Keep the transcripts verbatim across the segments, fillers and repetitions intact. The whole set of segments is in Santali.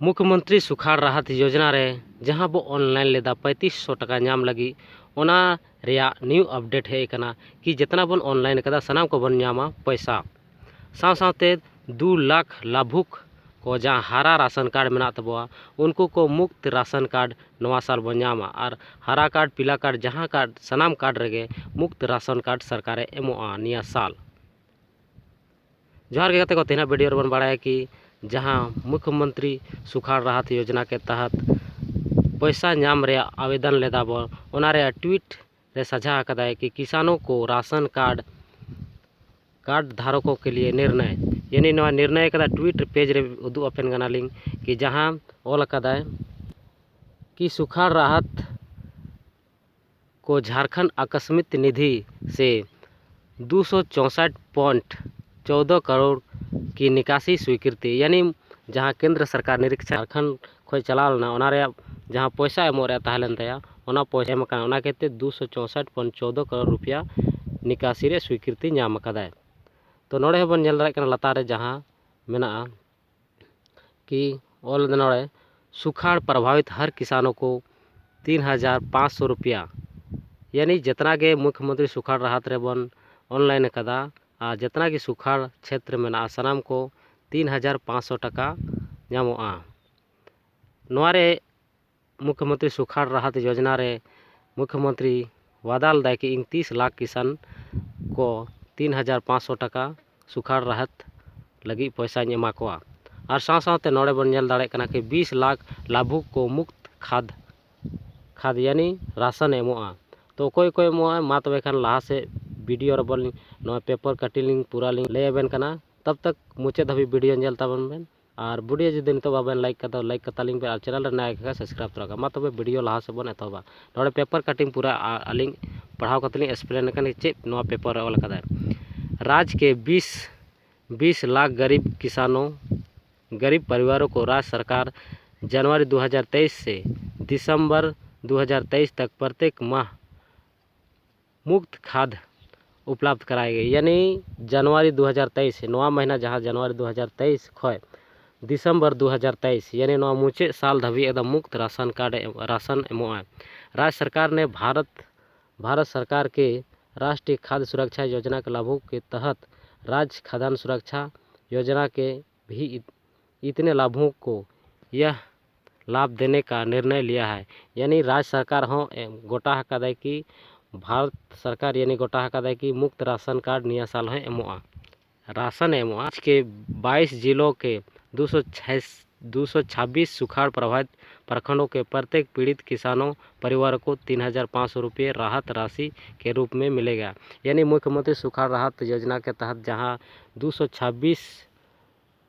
ᱢᱩᱠᱷᱭᱚᱢᱚᱱᱛᱨᱤ ᱥᱩᱠᱷᱟᱲ ᱨᱟᱦᱟᱛ ᱭᱳᱡᱽᱱᱟ ᱨᱮ ᱡᱟᱦᱟᱸ ᱵᱚ ᱚᱱᱞᱟᱭᱤᱱ ᱞᱮᱫᱟ ᱯᱚᱸᱭᱛᱨᱤᱥ ᱥᱚ ᱴᱟᱠᱟ ᱧᱟᱢ ᱞᱟᱹᱜᱤᱫ, ᱚᱱᱟ ᱨᱮᱭᱟᱜ ᱱᱤᱭᱩ ᱟᱯᱰᱮᱴ ᱦᱮᱡ ᱟᱠᱟᱱᱟ ᱠᱤ ᱡᱮᱛᱱᱟ ᱵᱚᱱ ᱚᱱᱞᱟᱭᱤᱱ ᱟᱠᱟᱫᱟ ᱥᱟᱱᱟᱢ ᱠᱚᱵᱚᱱ ᱧᱟᱢᱟ ᱯᱚᱭᱥᱟ᱾ ᱥᱟᱶ ᱥᱟᱶᱛᱮ ᱫᱩ ᱞᱟᱠᱷ ᱞᱟᱵᱷᱩᱠ ᱠᱚ ᱡᱟᱦᱟᱸ ᱦᱟᱨᱟ ᱨᱟᱥᱚᱱ ᱠᱟᱨᱰ ᱢᱮᱱᱟᱜ ᱛᱟᱵᱚᱣᱟ, ᱩᱱᱠᱩ ᱠᱚ ᱢᱩᱠᱛ ᱨᱟᱥᱚᱱ ᱠᱟᱨᱰ ᱱᱚᱣᱟ ᱥᱟᱞ ᱵᱚᱱ ᱧᱟᱢᱟ᱾ ᱟᱨ ᱦᱟᱨᱟ ᱠᱟᱨᱰ, ᱯᱤᱞᱟ ᱠᱟᱨᱰ, ᱡᱟᱦᱟᱸ ᱠᱟᱨᱰ, ᱥᱟᱱᱟᱢ ᱠᱟᱨᱰ ᱨᱮᱜᱮ ᱢᱩᱠᱛ ᱨᱟᱥᱚᱱ ᱠᱟᱨᱰ ᱥᱚᱨᱠᱟᱨᱮ ᱮᱢᱚᱜᱼᱟ ᱱᱤᱭᱟᱹ ᱥᱟᱞ᱾ ᱡᱚᱦᱟᱨ ᱜᱮ ᱜᱟᱛᱮ ᱠᱚ, ᱛᱮᱦᱮᱧᱟᱜ ᱵᱷᱤᱰᱤᱭᱳ ᱨᱮᱵᱚᱱ ᱵᱟᱲᱟᱭᱟ ᱠᱤ ᱡᱟᱦᱟᱸ ᱢᱩᱠᱷᱭᱚᱢᱚᱱᱛᱨᱤ ᱥᱩᱠᱷᱟᱲ ᱨᱟᱦᱟᱛ ᱭᱳᱡᱽᱱᱟ ᱠᱮ ᱛᱟᱦᱟᱛ ᱯᱚᱭᱥᱟ ᱧᱟᱢ ᱨᱮᱭᱟᱜ ᱟᱵᱮᱫᱚᱱ ᱞᱮᱫᱟ ᱵᱚᱱ, ᱚᱱᱟ ᱨᱮᱭᱟᱜ ᱴᱩᱭᱤᱴ ᱨᱮ ᱥᱟᱡᱷᱟ ᱟᱠᱟᱫᱟᱭ ᱠᱤ ᱠᱤᱥᱟᱱᱚ ᱠᱚ ᱨᱟᱥᱚᱱ ᱠᱟᱨᱰ, ᱠᱟᱨᱰ ᱫᱷᱟᱨᱚᱠᱚ ᱠᱮ ᱞᱤᱭᱮ ᱱᱤᱨᱱᱚᱭ, ᱭᱟᱱᱤ ᱱᱚᱣᱟ ᱱᱤᱨᱱᱚᱭ ᱟᱠᱟᱫᱟ, ᱴᱩᱭᱤᱴ ᱨᱮ ᱯᱮᱡᱽ ᱨᱮ ᱩᱫᱩᱜ ᱟᱯᱮᱱ ᱠᱟᱱᱟᱞᱤᱧ ᱠᱤ ᱡᱟᱦᱟᱸ ᱚᱞ ᱟᱠᱟᱫᱟᱭ ᱠᱤ ᱥᱩᱠᱷᱟᱲ ᱨᱟᱦᱟᱛ ᱠᱚ ᱡᱷᱟᱨᱠᱷᱚᱸᱰ ᱟᱠᱟᱥᱢᱤᱠ ᱱᱤᱫᱷᱤ ᱥᱮ ᱫᱩ ᱥᱚ ᱪᱳᱥᱚᱴ ᱯᱚᱭᱮᱱᱴ ᱪᱳᱫᱚ ᱠᱟᱨᱳᱲ ᱠᱤ ᱱᱤᱠᱟᱥᱤ ᱥᱣᱤᱠᱨᱤᱛᱤ, ᱭᱟᱱᱤ ᱡᱟᱦᱟᱸ ᱠᱮᱱᱫᱨᱚ ᱥᱚᱨᱠᱟᱨ ᱱᱤᱨᱤᱠ ᱡᱷᱟᱨᱠᱷᱚᱸᱰ ᱠᱷᱚᱱ ᱪᱟᱞᱟᱣ ᱞᱮᱱᱟ, ᱚᱱᱟ ᱨᱮᱭᱟᱜ ᱡᱟᱦᱟᱸ ᱯᱚᱭᱥᱟ ᱮᱢᱚᱜ ᱨᱮᱭᱟᱜ ᱛᱟᱦᱮᱸ ᱞᱮᱱ ᱛᱟᱭᱟ, ᱚᱱᱟ ᱯᱚᱭᱥᱟ ᱮᱢ ᱟᱠᱟᱱᱟ᱾ ᱚᱱᱟ ᱠᱷᱟᱹᱛᱤᱨ ᱫᱩ ᱥᱚ ᱪᱳᱥᱚᱴ ᱯᱚᱭᱮᱱᱴ ᱪᱳᱫᱚ ᱠᱟᱨᱳᱲ ᱨᱩᱯᱤᱭᱟ ᱱᱤᱠᱟᱥᱤ ᱨᱮ ᱥᱣᱤᱠᱨᱤᱛᱤ ᱧᱟᱢ ᱟᱠᱟᱫᱟᱭ᱾ ᱛᱚ ᱱᱚᱰᱮ ᱦᱚᱸᱵᱚᱱ ᱧᱮᱞ ᱫᱟᱲᱮᱭᱟᱜ ᱠᱟᱱᱟ ᱞᱟᱛᱟᱨ ᱨᱮ ᱡᱟᱦᱟᱸ ᱢᱮᱱᱟᱜᱼᱟ ᱠᱤ ᱚᱞ ᱱᱚᱰᱮ, ᱥᱩᱠᱷᱟᱲ ᱯᱨᱚᱵᱷᱟᱵᱤᱛ ᱦᱟᱨ ᱠᱤᱥᱟᱱᱚ ᱠᱚ ᱛᱤᱱ ᱦᱟᱡᱟᱨ ᱯᱟᱸᱪᱥᱚ ᱨᱩᱯᱤᱭᱟ, ᱭᱟᱱᱤ ᱡᱮᱛᱱᱟ ᱜᱮ ᱢᱩᱠᱷᱭᱚᱢᱚᱱᱛᱨᱤ ᱥᱩᱠᱷᱟᱲ ᱨᱟᱦᱟᱛ ᱨᱮᱵᱚᱱ ᱚᱱᱞᱟᱭᱤᱱ ᱟᱠᱟᱫᱟ ᱟᱨ ᱡᱮᱛᱱᱟ ᱜᱮ ᱥᱩᱠᱷᱟᱲ ᱪᱷᱮᱛᱨᱚ ᱢᱮᱱᱟᱜᱼᱟ, ᱥᱟᱱᱟᱢ ᱠᱚ ᱛᱤᱱ ᱦᱟᱡᱟᱨ ᱯᱟᱸᱪᱥᱚ ᱴᱟᱠᱟ ᱧᱟᱢᱚᱜᱼᱟ᱾ ᱱᱚᱣᱟ ᱨᱮ ᱢᱩᱠᱷᱭᱚᱢᱚᱱᱛᱨᱤ ᱥᱩᱠᱷᱟᱲ ᱨᱟᱦᱟᱛ ᱭᱳᱡᱽᱱᱟ ᱨᱮ ᱢᱩᱠᱷᱭᱚᱢᱚᱱᱛᱨᱤ ᱣᱟᱫᱟ ᱞᱮᱫᱟᱭ ᱠᱤ ᱤᱧ ᱛᱤᱥ ᱞᱟᱠᱷ ᱠᱤᱥᱟᱱ ᱠᱚ ᱛᱤᱱ ᱦᱟᱡᱟᱨ ᱯᱟᱸᱪᱥᱚ ᱴᱟᱠᱟ ᱥᱩᱠᱷᱟᱲ ᱨᱟᱦᱟᱛ ᱞᱟᱹᱜᱤᱫ ᱯᱚᱭᱥᱟᱧ ᱮᱢᱟ ᱠᱚᱣᱟ᱾ ᱟᱨ ᱥᱟᱶ ᱥᱟᱶᱛᱮ ᱱᱚᱰᱮ ᱵᱚᱱ ᱧᱮᱞ ᱫᱟᱲᱮᱭᱟᱜ ᱠᱟᱱᱟ ᱠᱤ ᱵᱤᱥ ᱞᱟᱠᱷ ᱞᱟᱵᱷᱩᱠ ᱠᱚ ᱢᱩᱠᱛ ᱠᱷᱟᱫᱽ, ᱠᱷᱟᱫᱽ ᱭᱟᱱᱤ ᱨᱟᱥᱚᱱ ᱮᱢᱚᱜᱼᱟ᱾ ᱛᱚ ᱚᱠᱚᱭ ᱚᱠᱚᱭ ᱮᱢᱚᱜᱼᱟ, ᱢᱟ ᱛᱚᱵᱮ ᱠᱷᱟᱱ ᱞᱟᱦᱟ ᱥᱮᱫ ᱵᱷᱤᱰᱤᱭᱳ ᱨᱮᱵᱚᱱ ᱱᱚᱣᱟ ᱯᱮᱯᱟᱨ ᱠᱟᱴᱤᱝ ᱞᱤᱧ ᱯᱩᱨᱟᱹ ᱞᱤᱧ ᱞᱟᱹᱭ ᱟᱵᱮᱱ ᱠᱟᱱᱟ᱾ ᱛᱚᱵ ᱛᱚᱠ ᱢᱩᱪᱟᱹᱫ ᱫᱷᱟᱹᱵᱤᱡ ᱵᱷᱤᱰᱤᱭᱳ ᱧᱮᱞ ᱛᱟᱵᱚᱱ ᱵᱮᱱ᱾ ᱟᱨ ᱵᱷᱤᱰᱤᱭᱳ ᱡᱩᱫᱤ ᱱᱤᱛᱚᱜ ᱵᱟᱵᱮᱱ ᱞᱟᱭᱤᱠ ᱠᱟᱫᱟ, ᱞᱟᱭᱤᱠ ᱠᱟᱛᱟ ᱞᱤᱧ ᱵᱮᱱ ᱟᱨ ᱪᱮᱱᱮᱞ ᱨᱮ ᱱᱟᱭᱟ ᱜᱮ ᱠᱷᱟᱱ ᱥᱟᱵᱥᱠᱨᱟᱭᱤᱵ ᱛᱚᱨᱟ ᱠᱟᱜ ᱢᱟ᱾ ᱛᱚᱵᱮ ᱵᱷᱤᱰᱤᱭᱳ ᱞᱟᱦᱟ ᱥᱮᱫ ᱵᱚᱱ ᱮᱛᱚᱦᱚᱵᱟ᱾ ᱱᱚᱰᱮ ᱯᱮᱯᱟᱨ ᱠᱟᱴᱤᱝ ᱯᱩᱨᱟᱹ ᱟ-, ᱟᱹᱞᱤᱧ ᱯᱟᱲᱦᱟᱣ ᱠᱟᱛᱮ ᱞᱤᱧ ᱮᱠᱥᱯᱞᱮᱱ ᱟᱠᱟᱱᱟ ᱪᱮᱫ ᱱᱚᱣᱟ ᱯᱮᱯᱟᱨ ᱨᱮ ᱚᱞ ᱟᱠᱟᱫᱟᱭ᱾ ᱨᱟᱡᱽ ᱠᱮ ᱵᱤᱥ, ᱵᱤᱥ ᱞᱟᱠᱷ ᱜᱟᱨᱤᱵ ᱠᱤᱥᱟᱱᱚ, ᱜᱟᱨᱤᱵ ᱯᱚᱨᱤᱵᱟᱨᱚ ᱠᱚ ᱨᱟᱡᱽ ᱥᱚᱨᱠᱟᱨ ᱡᱟᱱᱣᱟᱨᱤ ᱫᱩ ᱦᱟᱡᱟᱨ ᱛᱮᱭᱤᱥ ᱥᱮ ᱫᱤᱥᱚᱢᱵᱚᱨ ᱫᱩ ᱦᱟᱡᱟᱨ ᱛᱮᱭᱤᱥ ᱛᱚᱠ ᱯᱨᱚᱛᱮᱠ ᱢᱟᱦ ᱢᱩᱠᱛ ᱠᱷᱟᱫᱽ ᱩᱯᱞᱟᱵᱫᱷ ᱠᱟᱨᱟᱭᱮ ᱜᱮ, ᱭᱟᱱᱤ ᱡᱟᱱᱣᱟᱨᱤ ᱫᱩ ᱦᱟᱡᱟᱨ ᱛᱮᱭᱤᱥ, ᱱᱚᱣᱟ ᱢᱟᱹᱦᱱᱟᱹ ᱡᱟᱦᱟᱸ ᱡᱟᱱᱣᱟᱨᱤ ᱫᱩ ᱦᱟᱡᱟᱨ ᱛᱮᱭᱤᱥ ᱠᱷᱚᱱ ᱫᱤᱥᱚᱢᱵᱚᱨ ᱫᱩ ᱦᱟᱡᱟᱨ ᱛᱮᱭᱤᱥ, ᱭᱟᱱᱤ ᱱᱚᱣᱟ ᱢᱩᱪᱟᱹᱫ ᱥᱟᱞ ᱫᱷᱟᱹᱵᱤᱡ ᱮᱠᱫᱚᱢ ᱢᱩᱠᱛ ᱨᱟᱥᱚᱱ ᱠᱟᱨᱰ ᱮ, ᱨᱟᱥᱚᱱ ᱮᱢᱚᱜᱼᱟ᱾ ᱨᱟᱡᱽ ᱥᱚᱨᱠᱟᱨ ᱱᱮ ᱵᱷᱟᱨᱚᱛ, ᱵᱷᱟᱨᱚᱛ ᱥᱚᱨᱠᱟᱨ ᱠᱮ ᱨᱟᱥᱴᱨᱤᱭ ᱠᱷᱟᱫᱽᱭᱚ ᱥᱩᱨᱚᱠᱪᱷᱟ ᱭᱳᱡᱚᱱᱟ ᱠᱮ ᱞᱟᱵᱷᱩ ᱠᱮ ᱛᱟᱦᱟᱛ ᱨᱟᱡᱽ ᱠᱷᱟᱫᱟᱱ ᱥᱩᱨᱚᱠᱪᱷᱟ ᱭᱳᱡᱚᱱᱟ ᱠᱮ ᱵᱷᱤ ᱤᱛ-, ᱤᱛᱱᱮ ᱞᱟᱵᱷᱩ ᱠᱚ ᱭᱟᱦ ᱞᱟᱵᱷ ᱫᱮᱱᱮ ᱠᱟ ᱱᱤᱨᱱᱚᱭ ᱞᱤᱭᱟ ᱦᱟᱭ᱾ ᱭᱟᱱᱤ ᱨᱟᱡᱽ ᱥᱚᱨᱠᱟᱨ ᱦᱚᱸ ᱮ, ᱜᱚᱴᱟ ᱟᱠᱟᱫᱟᱭ ᱠᱤ ᱵᱷᱟᱨᱚᱛ ᱥᱚᱨᱠᱟᱨ ᱭᱟᱱᱤ ᱜᱚᱴᱟ ᱟᱠᱟᱫᱟᱭ ᱠᱤ ᱢᱩᱠᱛ ᱨᱟᱥᱚᱱ ᱠᱟᱨᱰ ᱱᱤᱭᱟᱹ ᱥᱟᱞ ᱦᱚᱸᱭ ᱮᱢᱚᱜᱼᱟ᱾ ᱨᱟᱥᱚᱱ ᱮ ᱮᱢᱚᱜᱼᱟ᱾ ᱤᱥᱠᱮ ᱵᱟᱭᱤᱥ ᱡᱤᱞᱳ ᱠᱮ ᱫᱩ ᱥᱚ ᱪᱷᱟᱵᱤᱥ ᱥᱩᱠᱷᱟᱲ ᱯᱨᱚᱵᱷᱟᱣᱤᱛ ᱯᱨᱚᱠᱷᱚᱸᱰᱚ ᱠᱮ ᱯᱨᱚᱛᱮᱠ ᱯᱤᱲᱤᱛ ᱠᱤᱥᱟᱱᱚ ᱯᱚᱨᱤᱵᱟᱨ ᱠᱚ ᱛᱤᱱ ᱦᱟᱡᱟᱨ ᱯᱟᱸᱪ ᱥᱚ ᱨᱩᱯᱤᱭᱮ ᱨᱟᱦᱟᱛ ᱨᱟᱥᱤ ᱠᱮ ᱨᱩᱯ ᱢᱮ ᱢᱤᱞᱮᱜᱟ᱾ ᱭᱟᱱᱤ ᱢᱩᱠᱷᱭᱚᱢᱚᱱᱛᱨᱤ ᱥᱩᱠᱷᱟᱲ ᱨᱟᱦᱟᱛ ᱭᱳᱡᱚᱱᱟ ᱠᱮ ᱛᱟᱦᱟᱛ ᱡᱟᱦᱟᱸ ᱫᱩ ᱥᱚ ᱪᱷᱟᱵᱤᱥ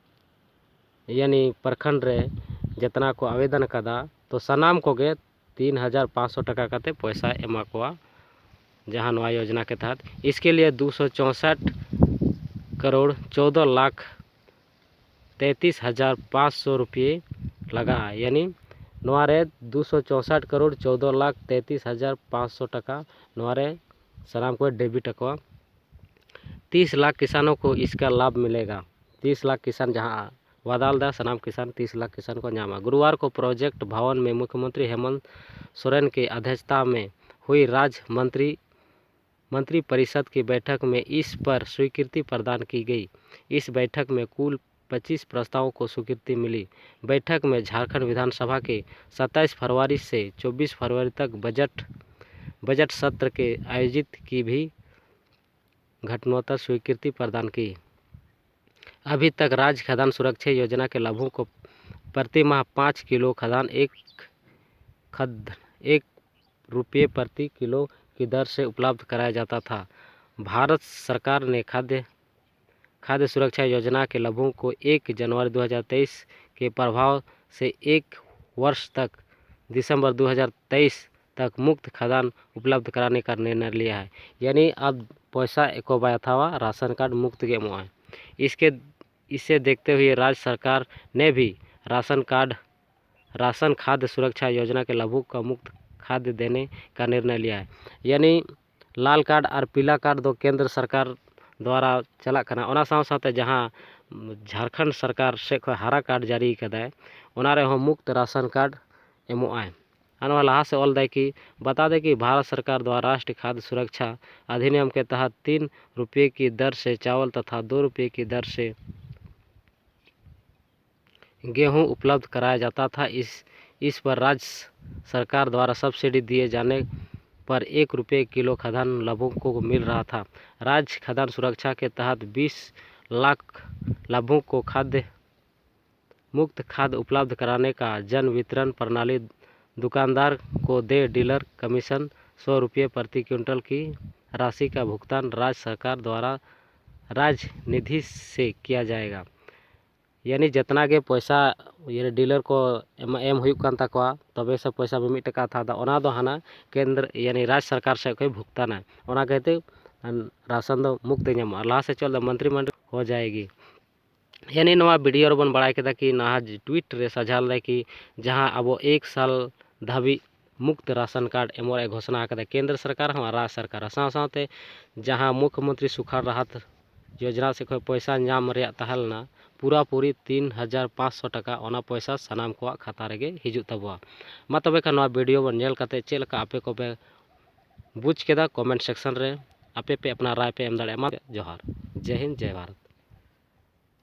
ᱭᱟᱱᱤ ᱯᱨᱚᱠᱷᱚᱸᱰ ᱨᱮ ᱡᱮᱛᱱᱟ ᱠᱚ ᱟᱵᱮᱫᱚᱱ ᱟᱠᱟᱫᱟ, ᱛᱚ ᱥᱟᱱᱟᱢ ᱠᱚᱜᱮ ᱛᱤᱱ ᱦᱟᱡᱟᱨ ᱯᱟᱸᱪ ᱥᱚ ᱴᱟᱠᱟ ᱠᱟᱛᱮ ᱯᱚᱭᱥᱟ ᱮᱢᱟ ᱠᱚᱣᱟ, ᱡᱟᱦᱟᱸ ᱱᱚᱣᱟ ᱭᱳᱡᱚᱱᱟ ᱠᱮ ᱛᱟᱦᱟᱛ᱾ ᱤᱥᱠᱮ ᱞᱤᱭᱮ ᱫᱩ ᱥᱚ ᱪᱳᱥᱚᱴ ᱠᱟᱨᱳᱲ ᱪᱳᱫᱚ ᱞᱟᱠᱷ ᱛᱮᱸᱛᱤᱥ ᱦᱟᱡᱟᱨ ᱯᱟᱸᱪ ᱥᱚ ᱨᱩᱯᱤᱭᱮ ᱞᱟᱜᱟᱜᱼᱟ᱾ ᱭᱟᱱᱤ ᱱᱚᱣᱟ ᱨᱮ ᱫᱩ ᱥᱚ ᱪᱳᱥᱚᱴ ᱠᱟᱨᱳᱲ ᱪᱳᱫᱚ ᱞᱟᱠᱷ ᱛᱮᱸᱛᱤᱥ ᱦᱟᱡᱟᱨ ᱯᱟᱸᱪ ᱥᱚ ᱴᱟᱠᱟ ᱱᱚᱣᱟ ᱨᱮ ᱥᱟᱱᱟᱢ ᱠᱚ ᱰᱮᱵᱤᱴ ᱟᱠᱚᱣᱟ᱾ ᱛᱤᱥ ᱞᱟᱠᱷ ᱠᱤᱥᱟᱱᱚ ᱠᱚ ᱤᱥᱠᱟ ᱞᱟᱵᱷ ᱢᱤᱞᱮᱜᱟ᱾ ᱛᱤᱥ ᱞᱟᱠᱷ ᱠᱤᱥᱟᱱ ᱡᱟᱦᱟᱸ ᱣᱟᱫᱟ ᱞᱮᱫᱟ, ᱥᱟᱱᱟᱢ ᱠᱤᱥᱟᱱ ᱛᱤᱥ ᱞᱟᱠᱷ ᱠᱤᱥᱟᱱ ᱠᱚ ᱧᱟᱢᱟ᱾ ᱜᱩᱨᱩᱣᱟᱨ ᱠᱚ ᱯᱨᱚᱡᱮᱠᱴ ᱵᱷᱚᱵᱚᱱ ᱢᱮ ᱢᱩᱠᱷᱭᱚᱢᱚᱱᱛᱨᱤ ᱦᱮᱢᱚᱱᱛ ᱥᱚᱨᱮᱱ ᱠᱮ ᱟᱫᱷᱭᱚᱠᱥᱷᱚᱛᱟ ᱢᱮ ᱦᱩᱭ ᱨᱟᱡᱽ ᱢᱚᱱᱛᱨᱤ, ᱢᱚᱱᱛᱨᱤ ᱯᱚᱨᱤᱥᱚᱫ ᱠᱤ ᱵᱮᱴᱷᱚᱠ ᱢᱮ ᱤᱥ ᱯᱚᱨ ᱥᱣᱤᱠᱨᱤᱛᱤ ᱯᱨᱚᱫᱟᱱ ᱠᱤ ᱜᱚᱭᱤ᱾ ᱤᱥ ᱵᱮᱴᱷᱚᱠ ᱢᱮ ᱠᱩᱞ ᱯᱚᱸᱪᱤᱥ ᱯᱨᱚᱥᱛᱟᱵᱚ ᱠᱚ ᱥᱣᱤᱠᱨᱤᱛᱤ ᱢᱤᱞᱤ᱾ ᱵᱮᱴᱷᱚᱠ ᱢᱮ ᱡᱷᱟᱨᱠᱷᱚᱸᱰ ᱵᱤᱫᱷᱟᱱ ᱥᱚᱵᱷᱟ ᱠᱮ ᱥᱟᱛᱟᱭᱤᱥ ᱯᱷᱮᱵᱽᱨᱩᱣᱟᱨᱤ ᱥᱮ ᱪᱚᱵᱵᱤᱥ ᱯᱷᱮᱵᱽᱨᱩᱣᱟᱨᱤ ᱛᱚᱠ ᱵᱚᱡᱚᱴ, ᱵᱚᱡᱚᱴ ᱥᱚᱛᱨᱚ ᱠᱮ ᱟᱭᱳᱡᱤᱛ ᱠᱤ ᱵᱷᱤ ᱜᱷᱚᱴᱱᱚᱛᱟ ᱥᱣᱤᱠᱨᱤᱛᱤ ᱯᱨᱚᱫᱟᱱ ᱠᱤ᱾ ᱟᱵᱷᱤ ᱛᱚᱠ ᱨᱟᱡᱽ ᱠᱷᱟᱫᱟᱱ ᱥᱩᱨᱚᱠᱪᱷᱟ ᱭᱳᱡᱚᱱᱟ ᱠᱮ ᱞᱟᱵᱷᱩ ᱠᱚ ᱯᱨᱚᱛᱤ ᱢᱟᱦ ᱯᱟᱸᱪ ᱠᱤᱞᱳ ᱠᱷᱟᱫᱟᱱ ᱮᱠ ᱠᱷᱟᱫ ᱮᱠ ᱨᱩᱯᱤᱭᱮ ᱯᱨᱚᱛᱤ ᱠᱤᱞᱳ ᱠᱤ ᱫᱚᱨ ᱥᱮ ᱩᱯᱞᱟᱵᱷ ᱠᱟᱨᱟᱭᱟ ᱡᱟᱛᱟ ᱛᱷᱟ᱾ ᱵᱷᱟᱨᱚᱛ ᱥᱚᱨᱠᱟᱨ ᱱᱮ ᱠᱷᱟᱫᱭᱚ ᱠᱷᱟᱫᱭᱚ ᱥᱩᱨᱚᱠᱪᱷᱟ ᱭᱳᱡᱚᱱᱟ ᱠᱮ ᱞᱟᱵᱷᱩ ᱠᱚ ᱮᱠ ᱡᱟᱱᱩᱣᱟᱨᱤ ᱫᱩ ᱦᱟᱡᱟᱨ ᱛᱮᱭᱤᱥ ᱠᱮ ᱯᱨᱚᱵᱷᱟᱣ ᱥᱮ ᱮᱠ ᱣᱚᱨᱥ ᱛᱚᱠ ᱫᱤᱥᱚᱢᱵᱚᱨ ᱫᱩ ᱦᱟᱡᱟᱨ ᱛᱮᱭᱤᱥ ᱛᱚᱠ ᱢᱩᱠᱛ ᱠᱷᱟᱫᱟᱱ ᱩᱯᱞᱟᱵᱷ ᱠᱟᱨᱟᱱᱮ ᱠᱟ ᱱᱤᱨᱱᱚᱭ ᱞᱤᱭᱟ ᱦᱟᱭ᱾ ᱭᱟᱱᱤ ᱟᱵ ᱯᱚᱭᱥᱟ ᱮᱠᱚ ᱵᱟᱭ ᱦᱟᱛᱟᱣᱟ, ᱨᱟᱥᱚᱱ ᱠᱟᱨᱰ ᱢᱩᱠᱛ ᱜᱮ ᱮᱢᱚᱜᱼᱟᱭ᱾ ᱤᱥᱠᱮ ᱤᱥᱮ ᱫᱮᱠᱷᱛᱮ ᱦᱩᱭᱮ ᱨᱟᱡᱽ ᱥᱚᱨᱠᱟᱨ ᱱᱮ ᱵᱷᱤ ᱨᱟᱥᱚᱱ ᱠᱟᱨᱰ ᱨᱟᱥᱚᱱ ᱠᱷᱟᱫᱭᱚ ᱥᱩᱨᱚᱠᱪᱷᱟ ᱭᱳᱡᱚᱱᱟ ᱠᱮ ᱞᱟᱵᱷᱩ ᱠᱚ ᱢᱩᱠᱛ ᱠᱷᱟᱫᱭᱚ ᱫᱮᱱᱮ ᱠᱟ ᱱᱤᱨᱱᱚᱭ ᱞᱤᱭᱟ ᱦᱟᱭ᱾ ᱭᱟᱱᱤ ᱞᱟᱞ ᱠᱟᱨᱰ ᱟᱨ ᱯᱤᱞᱟ ᱠᱟᱨᱰ ᱫᱚ ᱠᱮᱱᱫᱨᱚ ᱥᱚᱨᱠᱟᱨ ᱫᱣᱟᱨᱟ ᱪᱟᱞᱟᱜ ᱠᱟᱱᱟ᱾ ᱚᱱᱟ ᱥᱟᱶ ᱥᱟᱶᱛᱮ ᱡᱟᱦᱟᱸ ᱡᱷᱟᱲᱠᱷᱚᱸᱰ ᱥᱚᱨᱠᱟᱨ ᱥᱮᱫ ᱠᱷᱚᱱ ᱦᱟᱨᱟ ᱠᱟᱨᱰ ᱡᱟᱹᱨᱤ ᱠᱟᱫᱟᱭ, ᱚᱱᱟ ᱨᱮᱦᱚᱸ ᱢᱩᱠᱛ ᱨᱟᱥᱚᱱ ᱠᱟᱨᱰ ᱮᱢᱚᱜ ᱟᱭ᱾ ᱟᱨ ᱱᱚᱣᱟ ᱞᱟᱦᱟ ᱥᱮᱫ ᱚᱞ ᱫᱟᱭ ᱠᱤ, ᱵᱟᱛᱟ ᱫᱮ ᱠᱤ ᱵᱷᱟᱨᱚᱛ ᱥᱚᱨᱠᱟᱨ ᱫᱣᱟᱨᱟ ᱨᱟᱥᱴᱨᱤᱭᱚ ᱠᱷᱟᱫᱽᱭᱚ ᱥᱩᱨᱚᱠᱪᱷᱟ ᱟᱫᱷᱤᱱᱤᱭᱚᱢ ᱠᱮ ᱛᱟᱦᱟᱛ ᱛᱤᱱ ᱨᱩᱯᱭᱮ ᱠᱤ ᱫᱟᱨ ᱥᱮ ᱪᱟᱣᱞ ᱛᱟᱛᱷᱟ ᱫᱳ ᱨᱩᱯᱭᱮ ᱠᱤ ᱫᱟᱨ ᱥᱮ ᱜᱮᱦᱩᱸ ᱩᱯᱞᱚᱵᱫᱷ ᱠᱟᱨᱟᱭᱟ ᱡᱟᱛᱟ ᱛᱷᱟ, ᱤᱥ ᱤᱥ ᱯᱟᱨ ᱨᱟᱡᱽ ᱥᱚᱨᱠᱟᱨ ᱫᱣᱟᱨᱟ ᱥᱚᱵᱽᱥᱤᱰᱤ ᱫᱤᱭᱮ ᱡᱟᱱᱮ ᱯᱟᱨ ᱮᱠ ᱨᱩᱯᱭᱮ ᱠᱤᱞᱳ ᱠᱷᱟᱫᱟᱱ ᱞᱟᱵᱷᱩᱠ ᱠᱳ ᱠᱳ ᱢᱤᱞ ᱨᱟᱦᱟ ᱛᱷᱟ᱾ ᱨᱟᱡᱽ ᱠᱷᱟᱫᱟᱱ ᱥᱩᱨᱚᱠᱪᱷᱟ ᱠᱮ ᱛᱟᱦᱟᱛ ᱵᱤᱥ ᱞᱟᱠᱷ ᱞᱟᱵᱷᱩᱠ ᱠᱳ ᱠᱷᱟᱫᱽᱭᱚ ᱢᱩᱠᱛ ᱠᱷᱟᱫᱽᱭᱚ ᱩᱯᱞᱚᱵᱫᱷ ᱠᱟᱨᱟᱱᱮ ᱠᱟ ᱡᱚᱱ ᱵᱤᱛᱨᱚᱱ ᱯᱨᱟᱱᱟᱞᱤ ᱫᱩᱠᱟᱱᱫᱟᱨ ᱠᱳ ᱫᱮ ᱰᱤᱞᱚᱨ ᱠᱚᱢᱤᱥᱚᱱ ᱥᱚ ᱨᱩᱯᱭᱮ ᱯᱨᱚᱛᱤ ᱠᱩᱭᱤᱱᱴᱚᱞ ᱠᱤ ᱨᱟᱥᱤ ᱠᱟ ᱵᱷᱩᱜᱽᱛᱟᱱ ᱨᱟᱡᱽ ᱥᱚᱨᱠᱟᱨ ᱫᱣᱟᱨᱟ ᱨᱟᱡᱽ ᱱᱤᱫᱷᱤ ᱥᱮ ᱠᱤᱭᱟ ᱡᱟᱭᱮᱜᱟ᱾ ᱭᱟᱱᱤ ᱡᱤᱛᱱᱟ ᱜᱮ ᱯᱚᱭᱥᱟ ᱰᱤᱞᱚᱨ ᱠᱚ ᱮᱢ ᱦᱩᱭᱩᱜ ᱠᱟᱱ ᱛᱟᱠᱚᱣᱟ, ᱛᱚᱵᱮ ᱥᱮ ᱯᱚᱭᱥᱟ ᱢᱤᱢᱤᱫ ᱴᱟᱠᱟ ᱛᱷᱟ ᱫᱚ ᱚᱱᱟ ᱫᱚ ᱦᱟᱱᱟ ᱠᱮᱱᱫᱨᱚ ᱭᱟᱱᱤ ᱨᱟᱡᱽ ᱥᱚᱨᱠᱟᱨ ᱥᱮᱫ ᱠᱷᱚᱱ ᱵᱷᱩᱜᱽᱛᱟᱱᱟ᱾ ᱚᱱᱟ ᱠᱷᱟᱹᱛᱤᱨ ᱨᱟᱥᱚᱱ ᱫᱚ ᱢᱩᱠᱛ ᱧᱟᱢᱚᱜᱼᱟ᱾ ᱞᱟᱦᱟ ᱥᱮᱫ ᱪᱚᱞ ᱫᱚ ᱢᱚᱱᱛᱨᱤ ᱢᱚᱱᱰᱚᱞ ᱦᱳ ᱡᱟᱭᱮᱜᱤ᱾ ᱭᱟᱱᱤ ᱱᱚᱣᱟ ᱵᱷᱤᱰᱤᱭᱳ ᱨᱮᱵᱚᱱ ᱵᱟᱲᱟᱭ ᱠᱮᱫᱟ ᱠᱤ ᱱᱟᱦᱟᱜ ᱴᱩᱭᱤᱴ ᱨᱮ ᱥᱟᱡᱷᱟ ᱞᱮᱫᱟᱭ ᱠᱤ ᱡᱟᱦᱟᱸ ᱟᱵᱚ ᱮᱠ ᱥᱟᱞ ᱫᱷᱟᱹᱵᱤᱡ ᱢᱩᱠᱛ ᱨᱟᱥᱚᱱ ᱠᱟᱨᱰ ᱮᱢᱚᱜ ᱨᱮᱭᱟᱜ ᱜᱷᱳᱥᱚᱱᱟ ᱟᱠᱟᱫᱟ ᱠᱮᱱᱫᱨᱚ ᱥᱚᱨᱠᱟᱨ ᱦᱚᱸ ᱟᱨ ᱨᱟᱡᱽ ᱥᱚᱨᱠᱟᱨ ᱥᱟᱶ ᱥᱟᱶᱛᱮ ᱡᱟᱦᱟᱸ ᱢᱩᱠᱷᱭᱚᱢᱚᱱᱛᱨᱤ ᱥᱩᱠᱷᱟᱲ ᱨᱟᱦᱟᱛ ᱭᱳᱡᱽᱱᱟ ᱥᱮᱫ ᱠᱷᱚᱱ ᱯᱚᱭᱥᱟ ᱧᱟᱢ ᱨᱮᱭᱟᱜ ᱛᱟᱦᱮᱸ ᱞᱮᱱᱟ ᱯᱩᱨᱟᱹᱯᱩᱨᱤ ᱛᱤᱱ ᱦᱟᱡᱟᱨ ᱯᱟᱸᱪᱥᱚ ᱴᱟᱠᱟ, ᱚᱱᱟ ᱯᱚᱭᱥᱟ ᱥᱟᱱᱟᱢ ᱠᱚᱣᱟᱜ ᱠᱷᱟᱛᱟ ᱨᱮᱜᱮ ᱦᱤᱡᱩᱜ ᱛᱟᱵᱚᱣᱟ᱾ ᱢᱟ ᱛᱚᱵᱮ ᱠᱷᱟᱱ ᱱᱚᱣᱟ ᱵᱷᱤᱰᱤᱭᱳ ᱵᱚᱱ ᱧᱮᱞ ᱠᱟᱛᱮ ᱪᱮᱫ ᱞᱮᱠᱟ ᱟᱯᱮ ᱠᱚᱯᱮ ᱵᱩᱡᱽ ᱠᱮᱫᱟ, ᱠᱚᱢᱮᱱᱴ ᱥᱮᱠᱥᱚᱱ ᱨᱮ ᱟᱯᱮ ᱯᱮ ᱟᱯᱱᱟᱨ ᱨᱟᱭ ᱯᱮ ᱮᱢ ᱫᱟᱲᱮᱭᱟᱜᱼᱟ᱾ ᱢᱟ ᱡᱚᱦᱟᱨ, ᱡᱮ ᱦᱤᱱᱫ, ᱡᱮ ᱵᱷᱟᱨᱚᱛ᱾